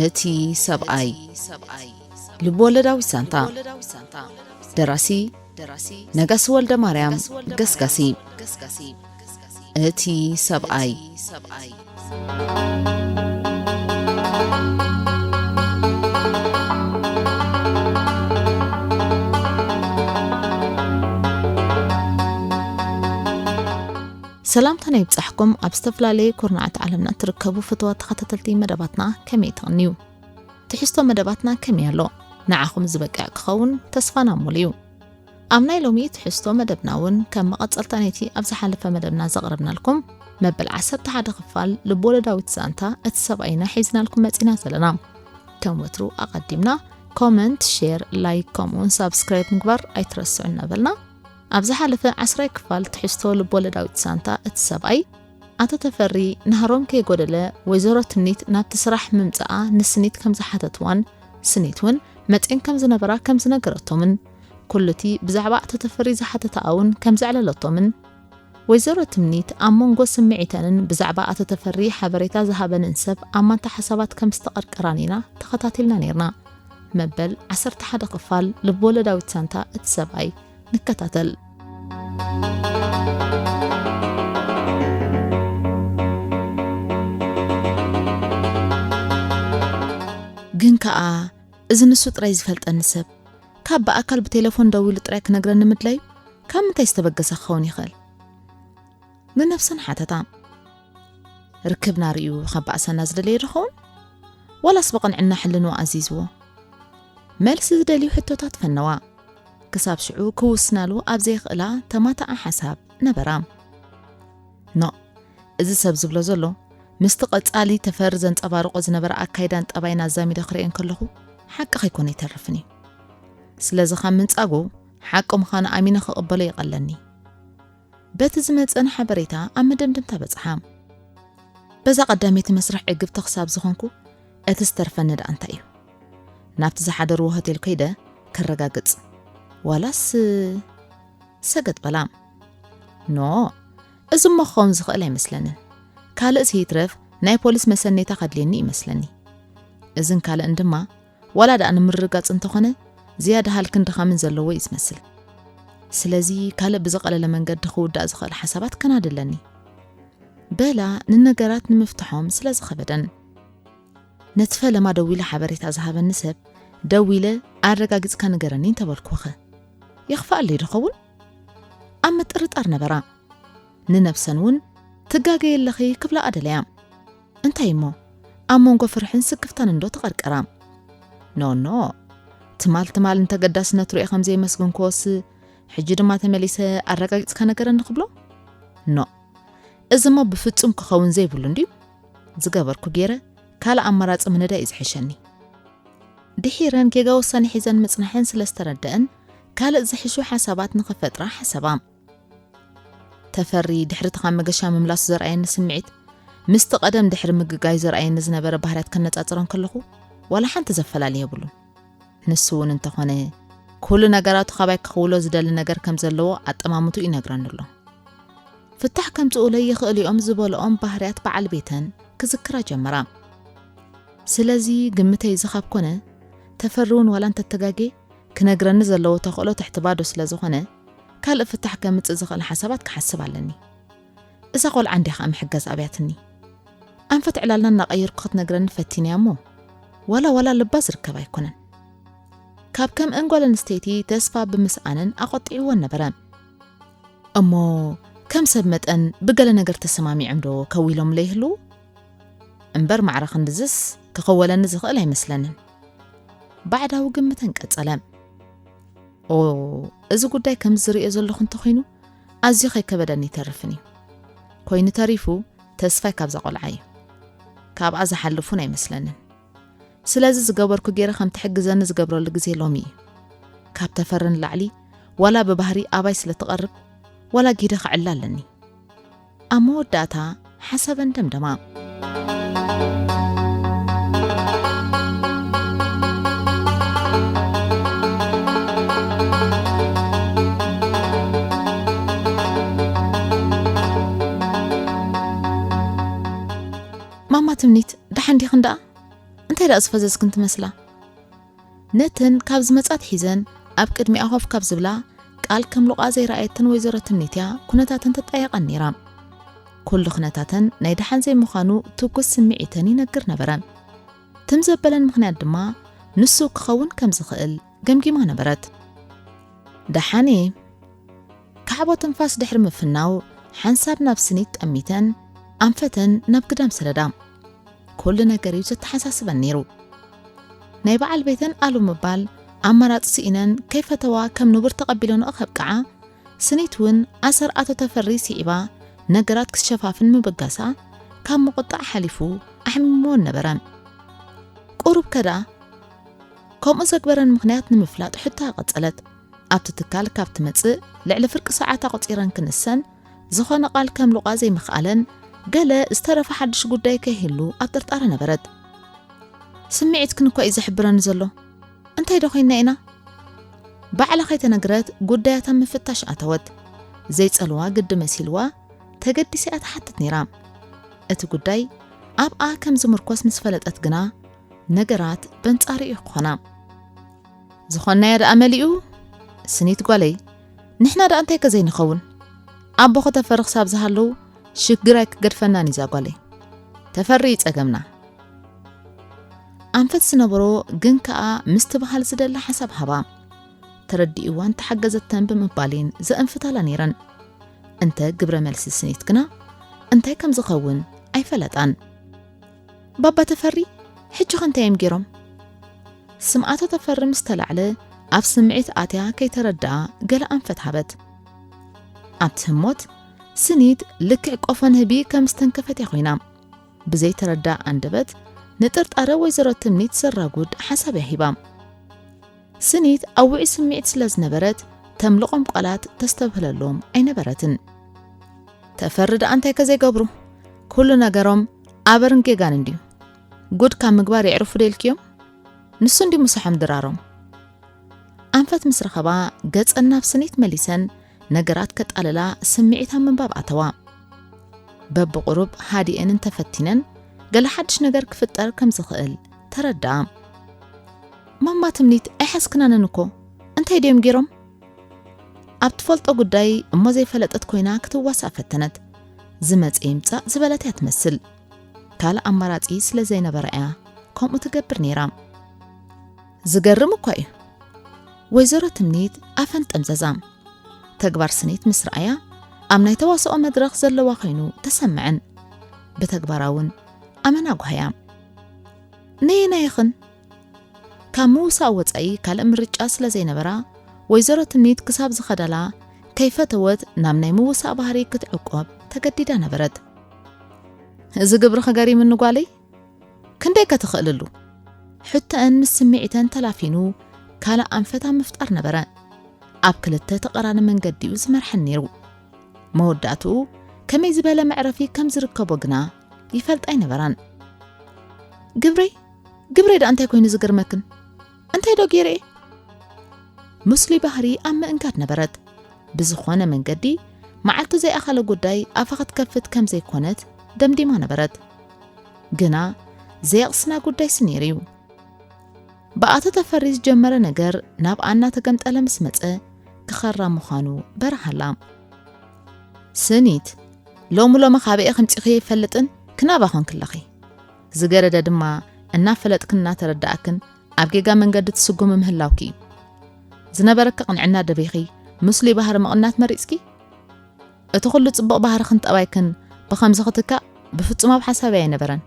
እቲ ሰብኣይ። ልብወለዳዊት ዛንታ። ደራሲ ነጋሲ ወልደ ማርያም ገስጋሲ። እቲ ሰብኣይ። ሰላምታና ይብጻሕኩም። ኣብ ዝተፈላለየ ኩርናዓት ዓለምና እትርከቡ ፍትዋት ተኸታተልቲ መደባትና ከመይ ትቕንዩ? ትሕዝቶ መደባትና ከመይ ኣሎ? ንዓኹም ዝበቅዕ ክኸውን ተስፋና ሙሉ እዩ። ኣብ ናይ ሎሚ ትሕዝቶ መደብና እውን ከም መቐጸልታ ነቲ ኣብ ዝሓለፈ መደብና ዘቕረብናልኩም መበል ዓሰርተ ሓደ ክፋል ልብወለዳዊት ዛንታ እቲ ሰብኣይ ኢና ሒዝናልኩም መጺና ዘለና። ከም ወትሩ ኣቐዲምና ኮመንት፣ ሼር፣ ላይክ ከምኡውን ሳብስክራይብ ምግባር ኣይትረስዑ እናበልና፣ ኣብ ዝሓለፈ ዓስራይ ክፋል ትሕዝቶ ልብወለዳዊት ዛንታ እቲ ሰብኣይ ኣቶ ተፈሪ ናህሮም ከይጎደለ ወይዘሮ ትምኒት ናብቲ ስራሕ ምምጽኣ ንስኒት ከም ዝሓተትዋን ስኒት እውን መጺኤን ከም ዝነበራ ከም ዝነገረቶምን ኩሉቲ ብዛዕባ ኣቶ ተፈሪ ዝሓተትኣ እውን ከም ዘዕለለቶምን ወይዘሮ ትምኒት ኣብ መንጎ ስምዒተንን ብዛዕባ ኣቶ ተፈሪ ሓበሬታ ዝሃበንን ሰብ ኣማንታ ሓሳባት ከም ዝተቐርቀራን ኢና ተኸታቲልና ነይርና። መበል ዓሰርተ ሓደ ክፋል ልብወለዳዊት ዛንታ እቲ ሰብኣይ ንከታተል። ግን ከኣ እዚ ንሱ ጥራይ ዝፈልጠኒ ሰብ ካብ ብኣካል ብቴሌፎን ደዊሉ ጥራይ ክነግረኒ ምድላዩ ካብ ምንታይ ዝተበገሰ ክኸውን ይኽእል? ንነብሰን ሓተታ። ርክብና ርእዩ ከባእሰና ዝደለየ ዶ ኸውን? ዋላስ ብቕንዕና ሕልንኡ ኣዚዝዎ? መልሲ ዝደልዩ ሕቶታት ፈነዋ። ክሳብ ሽዑ ክውስናሉ ኣብ ዘይኽእላ ተማታኣ ሓሳብ ነበራ። ኖ፣ እዚ ሰብ ዝብሎ ዘሎ ምስቲ ቀጻሊ ተፈሪ ዘንጸባርቖ ዝነበረ ኣካይዳን ጠባይን ኣዛሚደ ክርእዮ እንከለኹ ሓቂ ከይኮነ ኣይተርፍን እዩ። ስለዚ ካብ ምንጻጉ ሓቂ ምዃኑ ኣሚነ ክቕበሎ ይቐለኒ። በቲ ዝመጸን ሓበሬታ ኣብ መደምደምታ በጽሓ። በዛ ቀዳመይቲ መስርሕ ዕግብቲ ክሳብ ዝኾንኩ እቲ ዝተርፈኒ ደኣ እንታይ እዩ? ናብቲ ዝሓደርዎ ሆቴል ከይደ ከረጋግጽ። ዋላስ ሰገጥ በላ። ኖ፣ እዚ እሞ ክኸውን ዝኽእል ኣይመስለንን። ካልእስ ይትረፍ ናይ ፖሊስ መሰነይታ ከድልየኒ ይመስለኒ። እዝን ካልእን ድማ ዋላ ደኣ ንምርግጋጽ እንተኾነ ዝያዳ ሃልክን ድኻምን ዘለዎ እዩ ዝመስል። ስለዚ ካልእ ብዝቐለለ መንገዲ ክውዳእ ዝኽእል ሓሳባት ከናዲ ኣለኒ። በላ ንነገራት ንምፍትሖም ስለ ዝኸበደን። ነቲ ፈለማ ደዊለ ሓበሬታ ዝሃበኒ ሰብ ደዊለ ኣረጋጊጽካ ንገረኒ እንተበልኩኸ? የኽፍኣለይ ዶ ኸውን? ኣብ ምጥርጣር ነበራ። ንነብሰን እውን ትጋገይ ኣለኺ ክብላ ኣደለያ። እንታይ እሞ ኣብ መንጎ ፍርሕን ስክፍታን እንዶ ተቐርቀራ? ኖ ኖ፣ ትማል ትማል እንተገዳስነቱ ርእየ ከም ዘየመስግንክዎስ ሕጂ ድማ ተመሊሰ ኣረጋጊጽካ ነገረኒ ክብሎ? ኖ፣ እዚ እሞ ብፍጹም ክኸውን ዘይብሉ እንድዩ። ዝገበርኩ ገይረ ካልእ ኣማራጺ ምንዳይ እዩ ዝሕሸኒ። ድሒረን ጌጋ ውሳኔ ሒዘን ምጽናሐን ስለ ዝተረደአን ካልእ ዝሕሹ ሓሳባት ንኽፈጥራ ሓሰባ። ተፈሪ ድሕሪ እቲ ካብ መገሻ ምምላሱ ዘርኣየኒ ስምዒት ምስቲ ቀደም ድሕሪ ምግጋዩ ዘርኣየኒ ዝነበረ ባህርያት ከነጻጽሮ እንከለኹ ዋላ ሓንቲ ዘፈላሊ የብሉን። ንሱ እውን እንተኾነ ኩሉ ነገራቱ ካባይ ክኽውሎ ዝደሊ ነገር ከም ዘለዎ ኣጠማምትኡ ይነግረኒ ኣሎ። ፍታሕ ከምጽኡ ለይኽእልኦም ዝበልኦም ባህርያት በዓል ቤተን ክዝክራ ጀመራ። ስለዚ ግምተይ እዚ ካብ ኮነ ተፈሪ እውን ዋላ እንተተጋጌ ክነግረኒ ዘለዎ ተኽእሎ ትሕቲ ባዶ ስለ ዝኾነ ካልእ ፍታሕ ከምጽእ ዝኽእል ሓሳባት ክሓስብ ኣለኒ። እዛ ቆልዓ እንድያ ከኣ ምሕጋዝ ኣብያትኒ። ኣንፈት ዕላልና እናቐየርኩ ክትነግረኒ ፈቲንያ እሞ ዋላ ዋላ ልባ ዝርከብ ኣይኮነን። ካብ ከምእን ጓል ኣንስተይቲ ተስፋ ብምስኣነን ኣቖጢዕወን ነበረ። እሞ ከም ሰብ መጠን ብገለ ነገር ተሰማሚዖም ዶ ከዊሎም ለይህልዉ? እምበር ማዕረ ክንድዝስ ክኸወለኒ ዝኽእል ኣይመስለንን። ባዕዳዊ ግምተን ቀጸለ። ኦ፣ እዚ ጉዳይ ከም ዝርእዮ ዘለኹ እንተኾይኑ ኣዝዩ ከይከበደኒ ይተርፍን እዩ። ኮይኑ ተሪፉ ተስፋይ ካብዛ ቆልዓ እዩ። ካብኣ ዝሓልፉን ኣይመስለንን። ስለዚ ዝገበርኩ ገይረ ከም ትሕግዘኒ ዝገብረሉ ግዜ ሎሚ እዩ። ካብ ተፈሪ ንላዕሊ ዋላ ብባህሪ ኣባይ ስለ ትቐርብ ዋላ ጊደ ክዕላ ኣለኒ። ኣብ መወዳእታ ሓሳበን ደምደማ። ማማ ትምኒት፣ ደሓን ዲኽን ደኣ? እንታይ ደኣ ዝፈዘዝክን ትመስላ? ነተን ካብ ዝመጻት ሒዘን ኣብ ቅድሚኣ ኮፍ ካብ ዝብላ ቃል ከም ሉቓ ዘይረኣየትን ወይዘሮ ትምኒት እያ ኩነታተን ትጣየቐን ነይራ። ኩሉ ኩነታተን ናይ ደሓን ዘይምዃኑ ትኩስ ስምዒተን ይነግር ነበረ። ትም ዘበለን ምኽንያት ድማ ንሱ ክኸውን ከም ዝኽእል ገምጊማ ነበረት። ደሓን እየ። ካዕቦ ትንፋስ ድሕሪ ምፍናው ሓንሳብ ናብ ስኒት ጠሚተን ኣንፈተን ናብ ግዳም ሰደዳ። ኩሉ ነገር እዩ ዘተሓሳስበን ነይሩ። ናይ በዓል ቤተን ኣሉ ምባል ኣማራጺ ስኢነን ከይፈተዋ ከም ንቡር ተቐቢለንኦ ከብቅዓ፣ ስኒት እውን ኣሰር ኣቶ ተፈሪ ስዒባ ነገራት ክትሸፋፍን ምብጋሳ ካብ ምቁጣዕ ሓሊፉ ኣሕሚምወን ነበረ። ቁሩብ ከዳ ከምኡ ዘግበረን ምኽንያት ንምፍላጥ ሕቶኣ ቀጸለት። ኣብቲ ትካል ካብ ትመጽእ ልዕሊ ፍርቂ ሰዓት ኣቑጺረን ክንሰን ዝኾነ ቃል ከም ሉቓ ዘይምኽኣለን ገለ ዝተረፈ ሓድሽ ጉዳይ ከይህሉ ኣብ ጥርጣረ ነበረት። ስምዒትክን እኳ እዩ ዝሕብረኒ ዘሎ። እንታይ ዶ ኮይንና ኢና? ባዕላ ከይተነግረት ጉዳያታ ምፍታሽ ኣተወት። ዘይጸልዋ ግዲ መሲልዋ ተገዲሳ እያ ትሓትት ነይራ። እቲ ጉዳይ ኣብኣ ከም ዝምርኮስ ምስ ፈለጠት ግና ነገራት በንጻሩ እዩ ክኾና። ዝኾናዮ ደኣ መሊኡ። ስኒት ጓለይ፣ ንሕና ደኣ እንታይ ከዘይንኸውን? ኣቦ ከተፈሪ ክሳብ ዝሃለዉ ሽግር ኣይክገድፈናን እዩ እዛ ጓለይ። ተፈሪ እዩ ጸገምና። ኣንፈት ዝነበሮ ግን ከኣ ምስትብሃል ዝደሊ ሓሳብ ሃባ። ተረዲእዋን ተሓገዘተን ብምባሌን ዘእንፍታላ ነይረን። እንተ ግብረ መልሲ ስኒት ግና እንታይ ከም ዝኸውን ኣይፈለጣን። ባባ ተፈሪ፣ ሕጂ ኸ እንታይ እዮም ገይሮም? ስም ኣቶ ተፈሪ ምስ ተላዕለ ኣብ ስምዒት ኣትያ ከይተረድኣ ገለ ኣንፈት ሃበት። ኣብቲ ህሞት ስኒት ልክዕ ቆፎ ንህቢ ከም ዝተንከፈት እያ ኮይና። ብዘይተረድኣ ኣንደበት ንጥርጣረ ወይዘሮ ትምኒት ዘራጉድ ሓሳብ እያ ሂባ። ስኒት ኣብ ውዑይ ስምዒት ስለ ዝነበረት ተምልቖም ቃላት ተስተብህለሎም ኣይነበረትን። ተፈሪ ደኣ እንታይ ከዘይገብሩ? ኩሉ ነገሮም ኣበርን ጌጋን እንድዩ። ጉድ ካብ ምግባር የዕርፉ ዶ ኢልክዮም? ንሱ እንዲ ምሳሖም ድራሮም። ኣንፈት ምስ ረኸባ ገጸን ናብ ስኒት መሊሰን ነገራት ከጣልላ ስምዒት ኣብ ምንባብ ኣተዋ። በብቑሩብ ሃዲኤን እንተፈቲነን ገለ ሓድሽ ነገር ክፍጠር ከም ዝኽእል ተረድኣ። ማማ ትምኒት ኣይሓስክናንን እኮ። እንታይ ድዮም ገይሮም? ኣብ ትፈልጦ ጉዳይ እሞ ዘይፈለጠት ኮይና ክትዋሳእ ፈተነት። ዝመጽእ ይምጻእ ዝበለት እያ ትመስል። ካልእ ኣማራጺ ስለ ዘይነበራ እያ ከምኡ ትገብር ነይራ። ዝገርም እኳ እዩ። ወይዘሮ ትምኒት ኣፈን ጠምዘዛ። ተግባር ስኒት ምስ ረኣያ ኣብ ናይ ተዋስኦ መድረኽ ዘለዋ ኮይኑ ተሰምዐን። ብተግባራ እውን ኣመና ጓህያ። ነየናይ ይኽን? ካብ ምውሳእ ወጻኢ ካልእ ምርጫ ስለ ዘይነበራ፣ ወይዘሮ ትምኒት ክሳብ ዝኸዳላ ከይፈተወት ናብ ናይ ምውሳእ ባህሪ ክትዕቆብ ተገዲዳ ነበረት። እዚ ግብርኺ ገሪምኒ ጓለይ፣ ክንደይ ከ ትኽእልሉ? ሕቶአን ምስ ስምዒተን ተላፊኑ ካልእ ኣንፈት ኣብ ምፍጣር ነበረ። ኣብ ክልተ ተቐራኒ መንገዲ እዩ ዝመርሐን ነይሩ። መወዳእትኡ ከመይ ዝበለ መዕረፊ ከም ዝርከቦ ግና ይፈልጣ ኣይነበራን። ግብረይ፣ ግብረይ ደኣ እንታይ ኮይኑ ዝገርመክን? እንታይ ዶ ገይረ እየ? ምስሉይ ባህሪ ኣብ ምእንጋድ ነበረት። ብዝኾነ መንገዲ መዓልቱ ዘይኣኸለ ጉዳይ ኣፋ ክትከፍት ከም ዘይኮነት ደምዲማ ነበረት። ግና ዘየቕስና ጉዳይሲ ነይሩ እዩ። ብኣቶ ተፈሪ ዝጀመረ ነገር ናብ ኣና ተገምጠለ ምስ መጸ ክኸራ ምዃኑ በርሃላ። ስኒት፣ ሎሚ ሎሚ ካበየ ከምጺኽዮ ይፈልጥን ክናባ ኾንክለኺ። ዝገደደ ድማ እናፈለጥክን እናተረዳእክን ኣብ ጌጋ መንገዲ ትስጉሚ ምህላውኪ እዩ። ዝነበረኪ ቅንዕና ደቢኺ ምስሉይ ባህሪ ምቕናት መሪጽኪ? እቲ ኩሉ ጽቡቕ ባህርኽን ጠባይክን ብኸምዚ ክትካእ ብፍጹም ኣብ ሓሳበይ ኣይነበረን።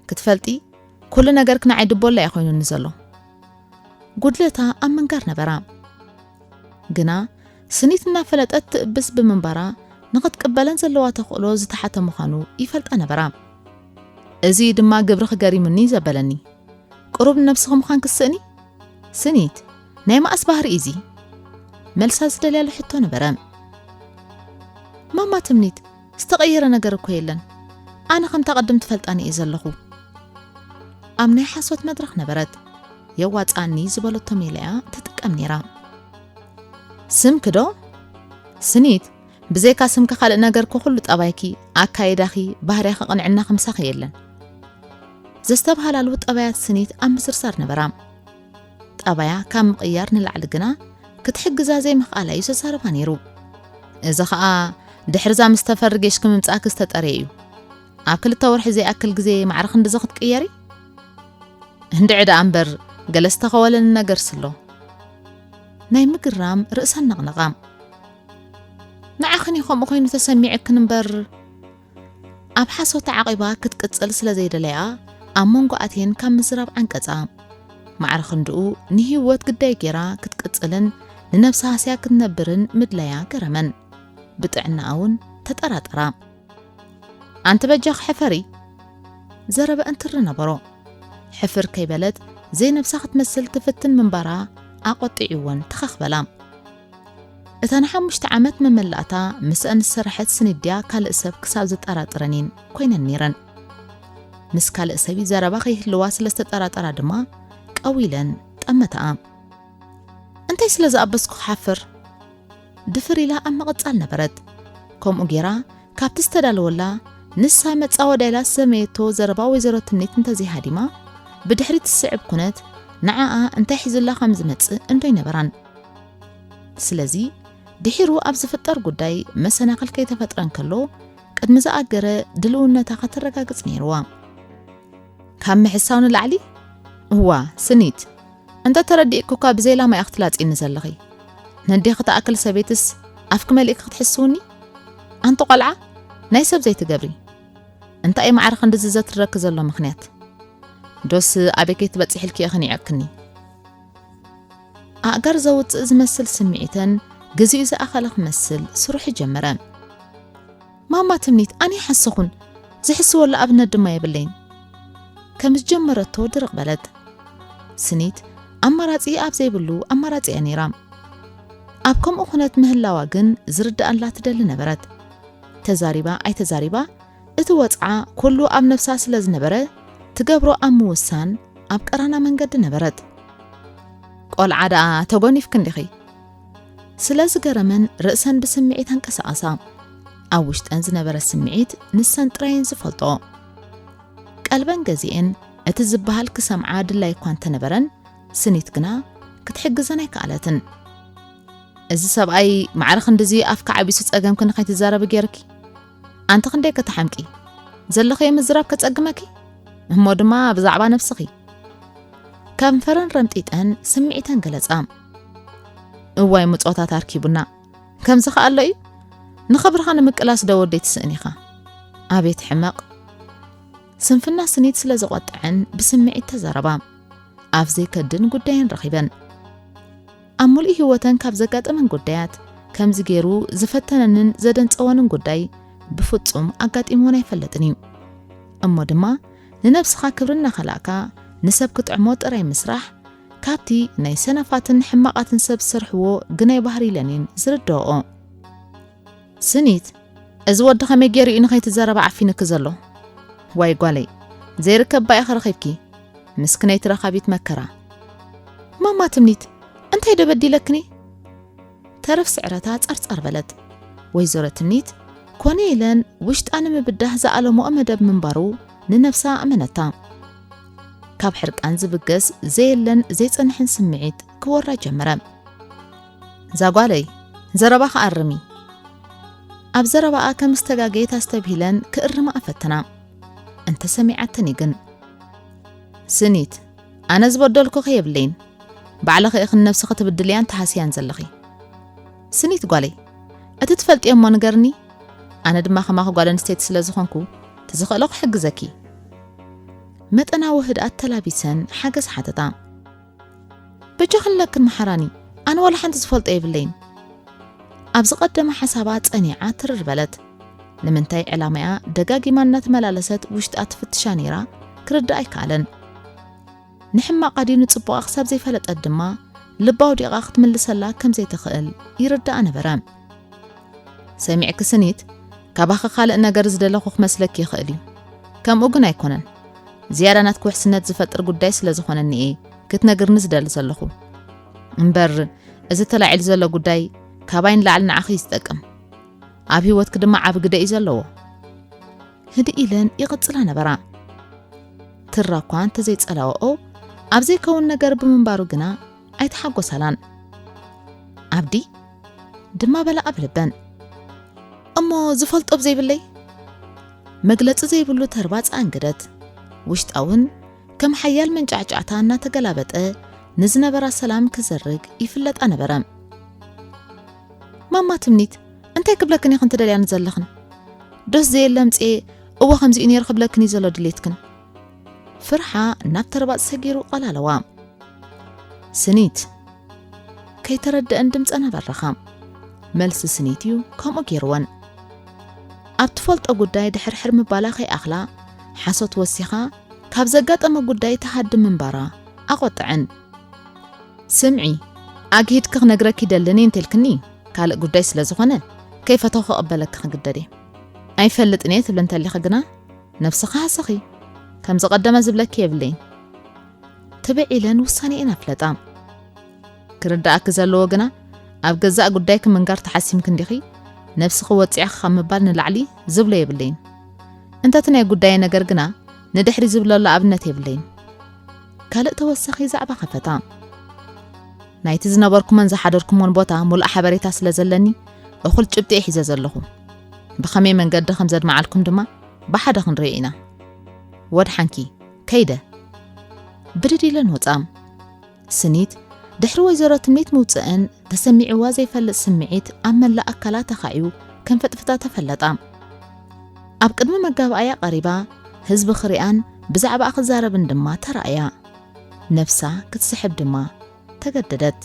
ክትፈልጢ፣ ኩሉ ነገርኪ ንዓይ ድቦላ እዩ ኮይኑኒ ዘሎ። ጉድለታ ኣብ ምንጋር ነበራ። ግና ስኒት እናፈለጠት ትእብስ ብምንባራ ንኽትቅበለን ዘለዋ ተኽእሎ ዝተሓተ ምዃኑ ይፈልጣ ነበራ። እዚ ድማ ግብርኺ ገሪሙኒ ዘበለኒ። ቁሩብ ንነብስኺ ምዃን ክትስእኒ? ስኒት፣ ናይ መኣስ ባህሪ እዩ እዚ? መልሳ ዝደልያሉ ሕቶ ነበረ። ማማ ትምኒት፣ ዝተቐየረ ነገር እኮ የለን። ኣነ ከምታ ቅድም ትፈልጣኒ እየ ዘለኹ። ኣብ ናይ ሓሶት መድረኽ ነበረት። የዋጽኣኒ ዝበለቶ ሜላ እያ ትጥቀም ነይራ። ስምኪ ዶ? ስኒት፣ ብዘይካ ስምኪ ካልእ ነገርኪ ኩሉ ጠባይኪ፣ ኣካይዳኺ፣ ባህርያኺ፣ ቅንዕናኺ ምሳኺ የለን። ዘስተብሃላሉ ጠባያት ስኒት ኣብ ምስርሳር ነበራ። ጠባያ ካብ ምቕያር ንላዕሊ ግና ክትሕግዛ ዘይምኽኣላ እዩ ዘዛርባ ነይሩ። እዚ ኸኣ ድሕርዛ ምስ ተፈሪ ጌሽኪ ምምጻእኪ ዝተጠርየ እዩ። ኣብ ክልተ ወርሒ ዘይኣክል ግዜ ማዕረ ክንድዚ ክትቅየሪ? እንድዒ ደኣ እምበር ገለ ዝተኸወለኒ ነገርስ ኣሎ። ናይ ምግራም ርእሰን ነቕነቓ። ንዓኽን እዩ ከምኡ ኮይኑ ተሰሚዕክን እምበር፣ ኣብ ሓሶት ተዓቒባ ክትቅጽል ስለ ዘይደለያ፣ ኣብ መንጎኣተን ካብ ምዝራብ ዓንቀጻ። ማዕረ ክንድኡ ንህይወት ግዳይ ጌራ ክትቅጽልን ንነብሳ ሃስያ ክትነብርን ምድላያ ገረመን። ብጥዕናኣ እውን ተጠራጠራ። ኣንቲ በጃኺ ሕፈሪ፣ ዘረበ እንትሪ ነበሮ። ሕፍር ከይበለት ዘይነብሳ ክትመስል ትፍትን ምንባራ ኣቖጢዕወን ተኸኽበላ። እታ ንሓሙሽተ ዓመት መመላእታ ምስአን ዝሰረሐት ስኒት ድያ ካልእ ሰብ ክሳብ ዝጠራጥረን እየን ኮይነን ነይረን። ምስ ካልእ ሰብ እዩ ዘረባ ከይህልዋ ስለ ዝተጠራጠራ ድማ ቀዊለን ጠመታኣ። እንታይ ስለ ዝኣበስኩ ክሓፍር? ድፍር ኢላ ኣብ ምቕጻል ነበረት። ከምኡ ጌራ ካብቲ ዝተዳለወላ ንሳ መጻወዳ ኢላ ዝሰመየቶ ዘረባ ወይዘሮ ትምኒት እንተዘይሃዲማ፣ ብድሕሪት ትስዕብ ኩነት ንዓኣ እንታይ ሒዙላ ከም ዝመጽእ እንዶ ኣይነበራን። ስለዚ ድሒሩ ኣብ ዝፍጠር ጉዳይ መሰናኽል ከይተፈጥረ እንከሎ፣ ቅድሚ ዝኣገረ ድልውነታ ከተረጋግጽ ነይርዋ። ካብ ምሕሳው ንላዕሊ፣ እዋ ስኒት፣ እንተ ተረዲእኪ እኳ ብዘይ ላማ ኢኺ ክትላጽይኒ ዘለኺ። ነዴኺ ትኣክል ሰበይትስ ኣፍኪ መሊእኪ ክትሕስውኒ? ኣንቲ ቆልዓ፣ ናይ ሰብ ዘይትገብሪ። እንታይ እዩ ማዕረ ክንድዚ ዘትርረኪ ዘሎ ምኽንያት? ዶስ ኣበይ ከይትበጽሒ ኢልኪ ኢኺ ኒዕክኒ? ኣእጋር ዘውጽእ ዝመስል ስምዒተን ግዚኡ ዝኣኸለ ክመስል ስርሑ ጀመረ። ማማ ትምኒት፣ ኣነ ይሓሰኹን፣ ዝሕስወሉ ኣብነት ድማ የብለይን። ከም ዝጀመረቶ ድርቕ በለት። ስኒት ኣማራጺ ኣብ ዘይብሉ ኣማራጺ እያ ነይራ። ኣብ ከምኡ ኩነት ምህላዋ ግን ዝርድኣላ ትደሊ ነበረት። ተዛሪባ ኣይተዛሪባ፣ እቲ ወጽዓ ኩሉ ኣብ ነብሳ ስለ ዝነበረ፣ ትገብሮ ኣብ ምውሳን ኣብ ቀራና መንገዲ ነበረት። ቆልዓ ደኣ ተጎኒፍኪ እንዲኺ? ስለ ዝገረመን ርእሰን ብስምዒት ኣንቀሳቐሳ። ኣብ ውሽጠን ዝነበረ ስምዒት ንሰን ጥራየን ዝፈልጦ። ቀልበን ገዚኤን እቲ ዝበሃል ክሰምዓ ድላይ እኳ እንተነበረን፣ ስኒት ግና ክትሕግዘን ኣይከኣለትን። እዚ ሰብኣይ ማዕረ ክንድዚ ኣፍካ ዓቢሱ ጸገምኪ ንኸይትዛረቢ ገይርኪ? ኣንቲ ክንደይ ከተሓምቂ? ዘለኽዮ ምዝራብ ከጸግመኪ? እሞ ድማ ብዛዕባ ነብስኺ። ከንፈረን ረምጢጠን ስምዒተን ገለጻ። እዋይ ምጾታት ኣርኪቡና። ከምዚ ከኣ ኣሎ እዩ? ንኽብርኻ ንምቅላስ ዶ ወደይ ትስእን ኢኻ? ኣቤት ሕመቕ። ስንፍና ስኒት ስለ ዘቖጠዐን ብስምዒት ተዛረባ። ኣፍ ዘይከድን ጉዳየን ረኺበን። ኣብ ሙሉእ ህይወተን ካብ ዘጋጠመን ጉዳያት፣ ከምዚ ገይሩ ዝፈተነንን ዘደንጸወንን ጉዳይ ብፍጹም ኣጋጢምወን ኣይፈልጥን እዩ። እሞ ድማ ንነብስኻ ክብሪ እናኸላእካ ንሰብ ክጥዕሞ ጥራይ ምስራሕ፣ ካብቲ ናይ ሰነፋትን ሕማቓትን ሰብ ዝሰርሕዎ ግናይ ባህሪ ኢለን እየን ዝርድኦኦ። ስኒት፣ እዚ ወዲ ከመይ ገይሩ እዩ ንኸይትዛረባ ዓፊንኪ ዘሎ? ዋይ ጓለይ፣ ዘይርከብ እባ ኢኺ ረኺብኪ። ምስክነይቲ ረኻቢት መከራ። ማማ ትምኒት፣ እንታይ ዶ በዲለክኒ? ተረፍ ስዕረታ ጸርጸር በለት። ወይዘሮ ትምኒት ኮነ ኢለን ውሽጣ ንምብዳህ ዝኣለምኦ መደብ ምንባሩ ንነብሳ ኣመነታ። ካብ ሕርቃን ዝብገስ ዘየለን ዘይጸንሕን ስምዒት ክወራ ጀመረ። እዛ ጓለይ፣ ዘረባኺ ኣርሚ። ኣብ ዘረባኣ ከም ዝተጋገየት ኣስተብሂለን ክእርማ ፈተና። እንተሰሚዓተኒ ግን። ስኒት፣ ኣነ ዝበደልኩኺ የብለይን። ባዕልኺ ኢኺ ንነብስኺ ትብድልያን ትሃስያን ዘለኺ። ስኒት ጓለይ፣ እቲ ትፈልጥዮ እሞ ንገርኒ። ኣነ ድማ ከማኺ ጓል ኣንስተይቲ ስለ ዝኾንኩ፣ እቲ ዝኽእሎ ክሕግዘኪ። መጠናዊ ህድኣት ተላቢሰን ሓገዝ ሓተታ። በጃኽን ለክን መሓራኒ፣ ኣነ ዋላ ሓንቲ ዝፈልጦ የብለይን። ኣብ ዝቐደመ ሓሳባ ጸኒዓ ትርር በለት። ንምንታይ ዕላማያ ደጋጊማ እናተመላለሰት ውሽጣ ትፍትሻ ነይራ ክርዳእ ኣይከኣለን። ንሕማቓ ድዩ ንጽቡቓ ክሳብ ዘይፈለጠት ድማ ልባ ኣውዲቓ ክትምልሰላ ከም ዘይትኽእል ይርዳኣ ነበረ። ሰሚዕኪ ስኒት፣ ካባኺ ካልእ ነገር ዝደለኹ ክመስለኪ ይኽእል እዩ። ከምኡ ግን ኣይኮነን። ዝያዳ ናትኪ ውሕስነት ዝፈጥር ጉዳይ ስለ ዝኾነኒ እየ ክትነግርኒ ዝደሊ ዘለኹ። እምበር፣ እዚ ተላዒሉ ዘሎ ጉዳይ ካባይ ንላዕሊ ንዓኺ እዩ ዝጠቅም። ኣብ ህይወትኪ ድማ ዓቢ ግደ እዩ ዘለዎ። ህድእ ኢለን ይቕጽላ ነበራ። ትራ እኳ እንተዘይጸላወኦ፣ ኣብ ዘይከውን ነገር ብምንባሩ ግና ኣይተሓጎሳላን። "ዓብዲ?" ድማ በላ ኣብ ልበን። "እሞ ዝፈልጦ ብዘይብለይ?" መግለጺ ዘይብሉ ተርባጽ ኣንገደት። ውሽጣ እውን ከም ሓያል መንጫዕጫዕታ እናተገላበጠ ንዝነበራ ሰላም ክዘርግ ይፍለጣ ነበረ። "ማማ ትምኒት፣ እንታይ ክብለክን ኢኽን ትደልያኒ ዘለኽን? ዶስ ዘየለ ኣምጽኤ እወ ከምዚ'ዩ ነይሩ ክብለክን እዩ ዘሎ ድሌትክን?" ፍርሓ ናብ ተርባጽ ሰጊሩ ቀላለዋ። "ስኒት?" ከይተረድአን ድምጸን ኣበረኻ። መልሲ ስኒት እዩ ከምኡ ገይርወን። ኣብ ትፈልጦ ጉዳይ ድሕርሕር ምባላ ከይኣኽላ፣ ሓሶት ወሲኻ ካብ ዘጋጠመ ጉዳይ ትሃድም ምንባራ ኣቖጥዐን። "ስምዒ፣ ኣግሂድኪ ክነግረኪ ይደልን እየ እንተልክኒ፣ ካልእ ጉዳይ ስለ ዝኾነ፣ ከይፈተኹ ክቕበለኪ ክግደድ እየ። ኣይፈልጥን እየ ትብሊ እንተሊኺ ግና፣ ነብስኺ ሃስኺ። ከም ዝቐደመ ዝብለኪ የብለይን።" ትብዕ ኢለን ውሳኔኤን ኣፍለጣ። "ክርድኣኪ ዘለዎ ግና፣ ኣብ ገዛእ ጉዳይኪ ምንጋር ተሓሲምኪ እንዲኺ፣ ነብስኺ ወጺዕኺ ካብ ምባል ንላዕሊ ዝብሎ የብለይን። እንተ እቲ ናይ ጉዳየ ነገር ግና፣ ንድሕሪ ዝብለሉ ኣብነት የብለይን።" ካልእ ተወሳኺ ዛዕባ ከፈታ። "ናይቲ ዝነበርኩሞን ዝሓደርኩሞን ቦታ ሙሉእ ሓበሬታ ስለ ዘለኒ፣ እኹል ጭብጢ እየ ሒዘ ዘለኹ። ብኸመይ መንገዲ ከም ዘድመዓልኩም ድማ ብሓደ ክንርኢ ኢና። ወድሓንኪ፣ ከይደ።" ብድድ ኢለን ወጻ። ስኒት፣ ድሕሪ ወይዘሮ ትምኒት ምውጽእን ተሰሚዕዋ ዘይፈልጥ ስምዒት ኣብ መላእ ኣካላ ተኻዕዩ ከም ፈጥፍጣ ተፈለጣ። ኣብ ቅድሚ መጋባእያ ቀሪባ፣ ህዝቢ ክሪኣን ብዛዕባኣ ክዛረብን ድማ ተራእያ። ነብሳ ክትስሕብ ድማ ተገደደት።